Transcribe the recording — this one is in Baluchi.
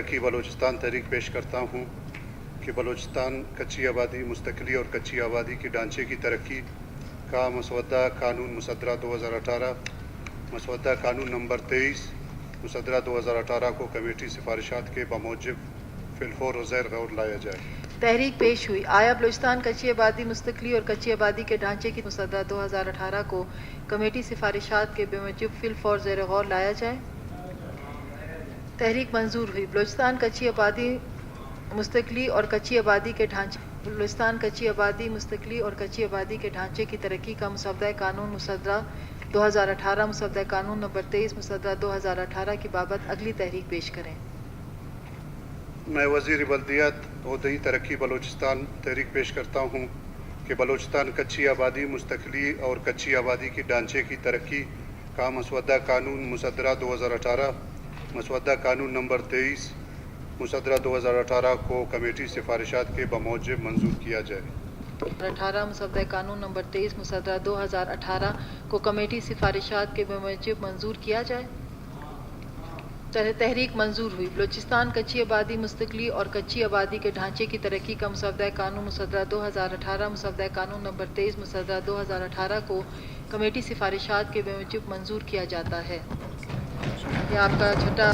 کی بلوچستان تحریک پیش کرتا ہوں کہ بلوچستان کچی آبادی مستقلی اور کچی آبادی کے ڈھانچے کی ترقی کا مسودہ قانون مصدرہ دو ہزار اٹھارہ، مسودہ قانون نمبر تئیس، مصدرہ دو ہزار اٹھارہ کو کمیٹی سفارشات کے بموجب فی الفور و زیر غور لایا جائے۔ تحریک پیش ہوئی۔ آیا بلوچستان کچی آبادی مستقلی اور کچی آبادی کے ڈھانچے کی مصدرہ دو ہزار اٹھارہ کو کمیٹی سفارشات کے بموجب فی الفور زیر غور لایا جائے؟ تحریک منظور ہوئی۔ بلوچستان کچی آبادی مستقلی اور کچی آبادی کے ڈھانچے بلوچستان کچی آبادی مستقلی اور کچی آبادی کے ڈھانچے کی ترقی کا مسودہ قانون مصدرہ دو ہزار اٹھارہ، مسودہ قانون نمبر تئیس، مصدرہ دو ہزار اٹھارہ کی بابت اگلی تحریک پیش کریں۔ میں وزیر بلدیات و دیہی ترقی بلوچستان تحریک پیش کرتا ہوں کہ بلوچستان کچی آبادی مستقلی اور کچی آبادی کی ڈھانچے کی ترقی کا مسودہ قانون مصدرہ دو ہزار اٹھارہ، مسودہ قانون نمبر تئیس، مصدرہ دو ہزار اٹھارہ کو کمیٹی سفارشات کے بموجب منظور کیا جائے۔ اٹھارہ، مسودہ قانون نمبر تئیس، مصدرہ دو ہزار اٹھارہ کو کمیٹی سفارشات کے بموجب منظور کیا جائے۔ تح-، تحریک منظور ہوئی۔ بلوچستان کچی آبادی مستقلی اور کچی آبادی کے ڈھانچے کی ترقی کا مسودہ قانون مصدرہ دو ہزار اٹھارہ، مسودہ قانون نمبر تئیس، مصدرہ دو ہزار اٹھارہ کو کمیٹی سفارشات کے بموجب منظور کیا جاتا ہے۔ یہ آپ کا چھٹا